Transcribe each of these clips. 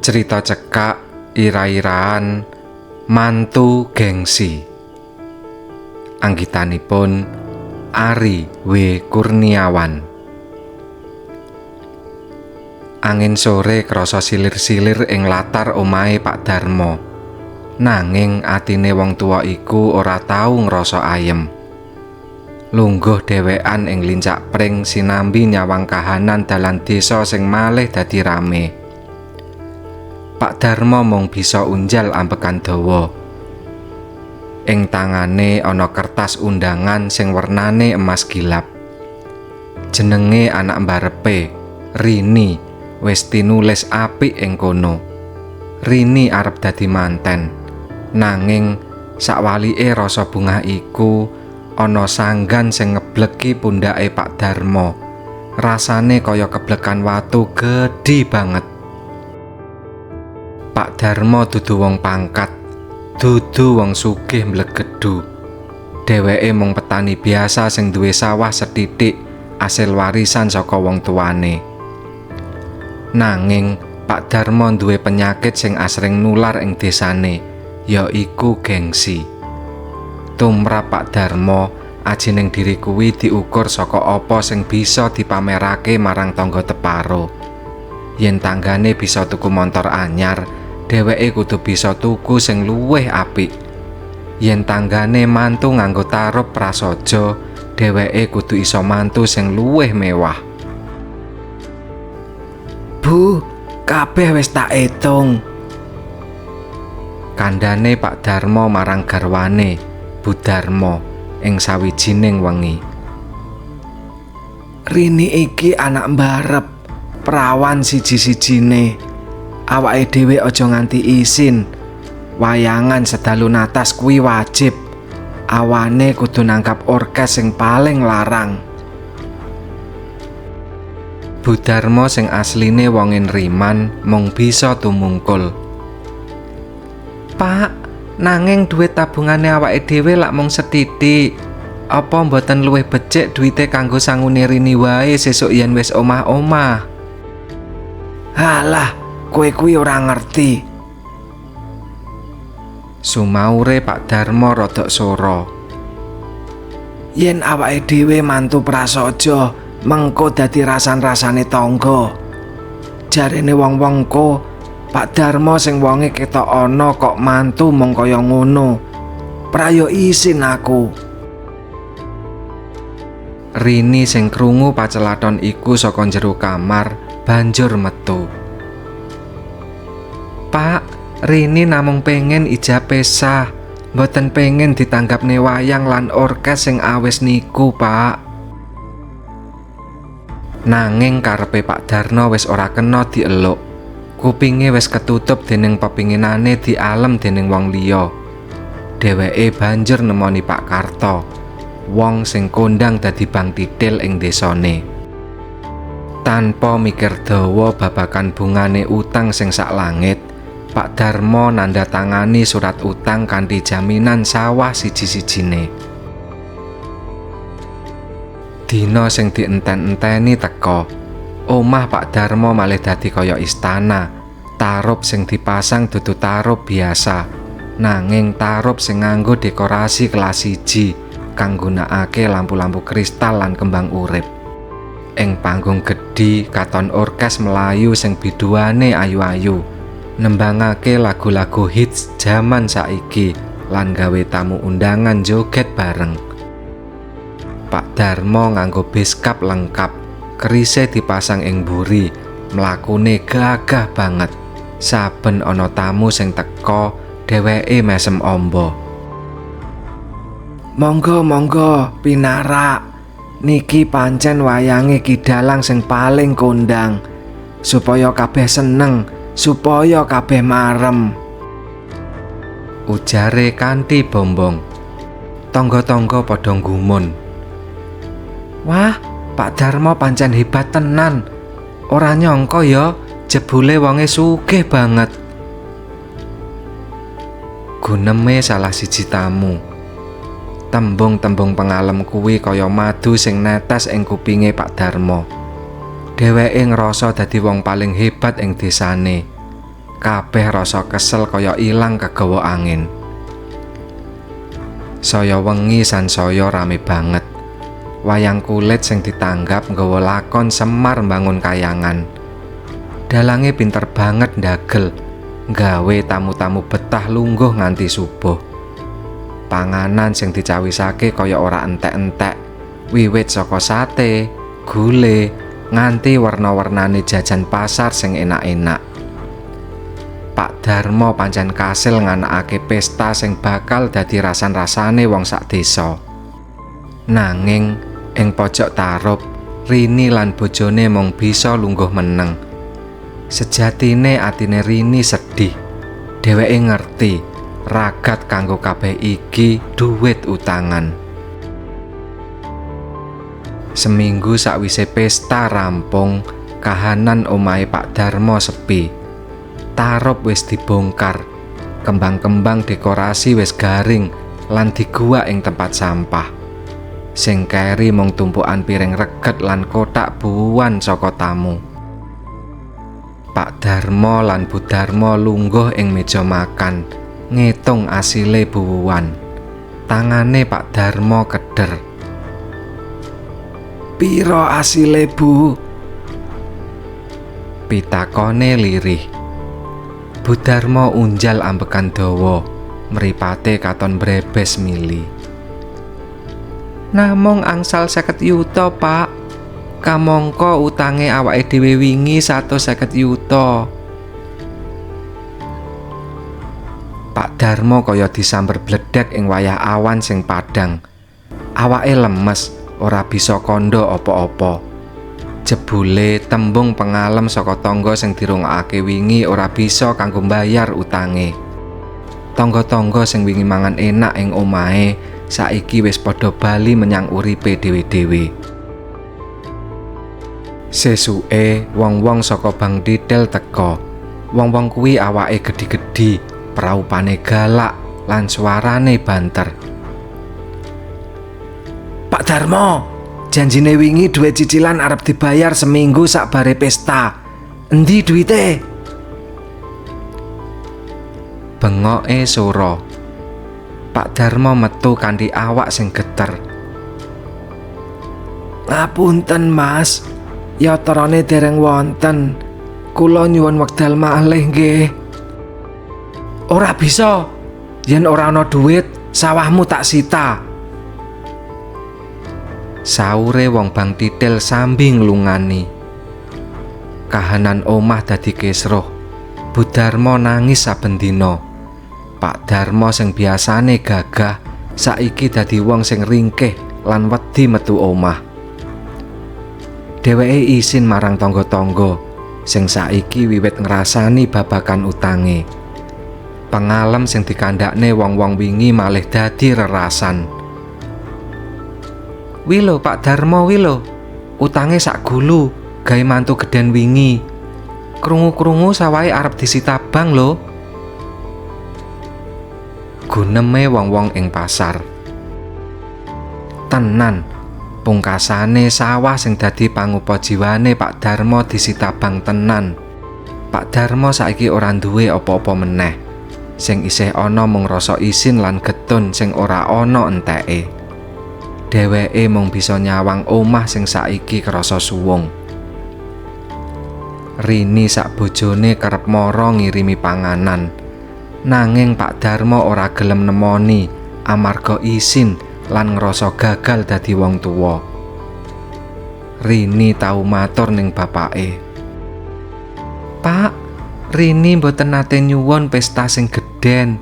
Cerita cekak ira-iraan Mantu Gengsi. Anggitanipun Ari W. Kurniawan. Angin sore krasa silir-silir ing latar omahe Pak Darmo. Nanging atine wong tuwa iku ora tau ngrasa ayem. Lungguh dhewean ing lincak pring sinambi nyawang kahanan dalan desa sing malih dadi rame. Pak Darmo mung bisa unjal ambekan dawa. Ing tangane ana kertas undangan sing wernane emas gilap. Jenenge anak mbarepe, Rini, wis tinulis apik ing kono. Rini arep dadi manten. Nanging sakwalike rasa bungah iku ana sanggan sing ngebleki pundhake Pak Darmo. Rasane kaya keblekan watu gedhi banget. Pak Darmo dudu wong pangkat, dudu wong sugih mblegedhu. Dheweke mung petani biasa sing duwe sawah sethithik asil warisan saka wong tuane. Nanging Pak Darmo duwe penyakit sing asring nular ing desane, yaiku gengsi. Tumrap Pak Darmo, ajining diri kuwi diukur saka apa sing bisa dipamerake marang tangga teparo. Yen tanggane bisa tuku montor anyar, dheweke kudu bisa tuku sing luwih apik. Yen tanggane mantu nganggo tarup prasaja, dheweke kudu iso mantu sing luwih mewah. Bu, kabeh wis tak etung. Kandhane Pak Darmo marang garwane, Bu Darmo, ing sawijining wengi. Rini iki anak mbarep, prawan siji-sijine. Awake dhewe aja nganti isin. Wayangan sedalu natas kuwi wajib. Awane kudu nanggap orkes sing paling larang. Bu Darmo sing asline wonge nriman mung bisa tumungkul. Pak, nanging duit tabungane awake dhewe lak mung sethithik. Apa mboten luwih becik duwite kanggo sangune Rini wae sesuk yen wis omah-omah? Halah, kowe kuwi ora ngerti. Sumaure Pak Darmo rodok sora. Yen awake dhewe mantu prasaja, mengko dadi rasan-rasane tangga. Jarene wong-wong ko, Pak Darmo sing wonge ketok ana kok mantu mung kaya ngono. Prayo isin aku. Rini sing krungu pacelathon iku saka jero kamar banjur metu. Pak, Rini namung pengen ijabe sah, mboten pengen ditanggapne wayang lan orkes sing awis niku, Pak. Nanging karepe Pak Darno wis ora kena dieluk. Kupinge wis ketutup dening pepinginane dialem dening wong liya. Dheweke banjur nemoni Pak Karto, wong sing kondang dadi bang titil ing desane. Tanpa mikir dawa babagan bungane utang sing sak langit, Pak Darmo nandhatangani surat utang kanthi jaminan sawah siji-sijine. Dina sing dienten-enteni teka. Omah Pak Darmo malih dadi kaya istana. Tarup sing dipasang dudu tarup biasa, nanging tarup sing nganggo dekorasi kelas 1 kang nggunakake lampu-lampu kristal lan kembang urip. Ing panggung gedhi katon orkes Melayu sing biduane ayu-ayu, nembangake lagu-lagu hits jaman saiki lan gawe tamu undangan joget bareng. Pak Darmo nganggo beskap lengkap, kerise dipasang ing mburi, mlakune gagah banget. Saben ana tamu sing teka, dheweke mesem amba. Monggo monggo pinarak. Niki pancen wayange Ki Dalang sing paling kondang. Supaya kabeh seneng, supaya kabeh marem. Ujare kanthi bombong. Tangga-tangga padha nggumun. Wah, Pak Darmo pancen hebat tenan. Ora nyangka ya, jebule wonge sugih banget. Guneme salah siji tamu. Tembung-tembung pengalem kuwi kaya madu sing netes ing kupinge Pak Darmo. Dheweke ngrasa dadi wong paling hebat ing desane. Kabeh rasa kesel kaya ilang kegawa angin. Saya wengi sansaya rame banget. Wayang kulit sing ditanggap nggawa lakon Semar mbangun kayangan. Dalange pinter banget ndagel, nggawe tamu-tamu betah lungguh nganti subuh. Panganan sing dicawisake kaya ora entek-entek, wiwit saka sate, gule, nganti werna-wernane jajan pasar sing enak-enak. Pak Darmo pancen kasil nganakake pesta sing bakal dadi rasan-rasane wong sak desa. Nanging ing pojok tarup, Rini lan bojone mung bisa lungguh meneng. Sejatine atine Rini sedih. Dheweke ngerti ragat kanggo kabeh iki duit utangan. Seminggu sakwise pesta rampung, kahanan omahe Pak Darmo sepi. Tarup wis dibongkar, kembang-kembang dekorasi wis garing lan diguwak ing tempat sampah. Sing keri mung tumpukan piring reget lan kotak buwuan saka tamu. Pak Darmo lan Bu Darmo lungguh ing meja makan, ngitung asile buwuan. Tangane Pak Darmo keder. "Piro asile, Bu?" pitakone lirih. Bu Darmo unjal ambekan dawa, mripate katon brebes mili. "Namung angsal 50 yuta, Pak. Kamangka utange awake dhewe wingi 150 yuta." Pak Darmo kaya disamber bledek ing wayah awan sing padhang. Awake lemes, ora bisa kandha apa-apa. Jebule tembung pengalem saka tangga sing dirungokake wingi ora bisa kanggo mbayar utange. Tangga-tangga sing wingi mangan enak ing omahe saiki wis padha bali menyang uripe dhewe-dhewe. Sesuke wong-wong saka Bank Titel teka. Wong-wong kuwi awake gedhi-gedhi, praupane galak lan suarane banter. "Pak Darmo, janjine wingi duit cicilan arep dibayar seminggu sakbare pesta. Endi duite?" Bengoke sora. Pak Darmo metu kanthi awak sing geter. "Ngapunten, Mas. Yatrane dereng wonten. Kula nyuwun wekdal malih nggih." "Ora bisa. Yen ora ana duit, sawahmu tak sita." Saure wong Bank Titel sambi nglungani. Kahanan omah dadi kisruh. Bu Darmo nangis saben dina. Pak Darmo sing biasane gagah saiki dadi wong sing ringkih lan wedi metu omah. Dheweke isin marang tangga-tangga sing saiki wiwit ngrasani babakan utange. Pengalem sing dikandhakne wong-wong wingi malih dadi rerasan. "Wi lho Pak Darmo wi lho, utange sak gulu gawe mantu gedhen wingi. Krungu-krungu sawahe arep disita bank lho." Guneme wong-wong ing pasar. Tenan, pungkasane sawah sing dadi pangupa jiwane Pak Darmo disita bank tenan. Pak Darmo saiki ora duwe apa-apa meneh. Sing isih ana mung rasa isin lan getun sing ora ana enteke. Dheweke mung bisa nyawang omah sing saiki krasa suwung. Rini sak bojone kerep mara ngirimi panganan. Nanging Pak Darmo ora gelem nemoni amarga isin lan ngrasa gagal dadi wong tuwa. Rini tau matur ning bapake. "Pak, Rini mboten nate nyuwun pesta sing gedhen.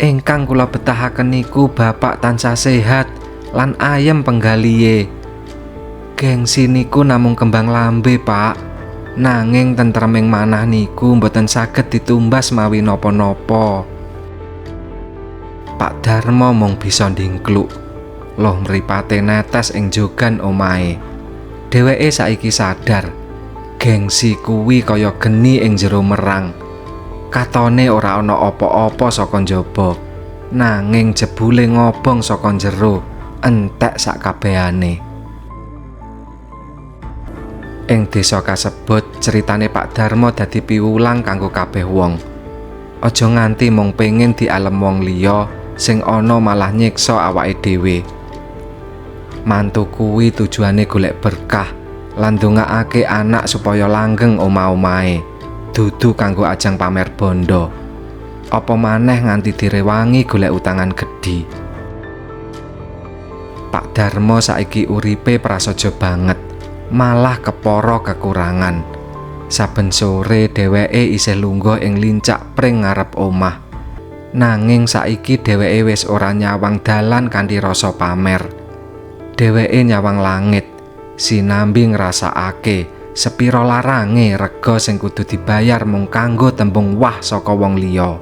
Ingkang kula betahaken niku bapak tansah sehat lan ayem penggalihe. Gengsi niku namung kembang lambe, Pak. Nanging tentreming manah niku mboten saged ditumbas mawi napa-napa." Pak Darmo mung bisa ndingkluk. Loh mripate netes ing jogan omahe. Dheweke saiki sadar, gengsi kuwi kaya geni ing jero merang. Katone ora ana apa-apa saka njaba, nanging jebule ngobong saka njero, entek sakabehane. Ing desa kasebut, critane Pak Darmo dadi piwulang kanggo kabeh wong. Aja nganti mung pengen dialem wong liya, sing ana malah nyiksa awake dhewe. Mantu kuwi tujuane golek berkah lan ndongakake anak supaya langgeng omah-omahe, dudu kanggo ajang pamer bondo. Apa maneh nganti direwangi golek utangan gedhi. Pak Darmo saiki uripe prasaja banget, malah kepara kekurangan. Saben sore dheweke isih lungguh ing lincak pring ngarep omah. Nanging saiki dheweke wis ora nyawang dalan kanthi rasa pamer. Dheweke nyawang langit, sinambi ngrasakake sepira larange rega sing kudu dibayar mung kanggo tembung wah saka wong liya.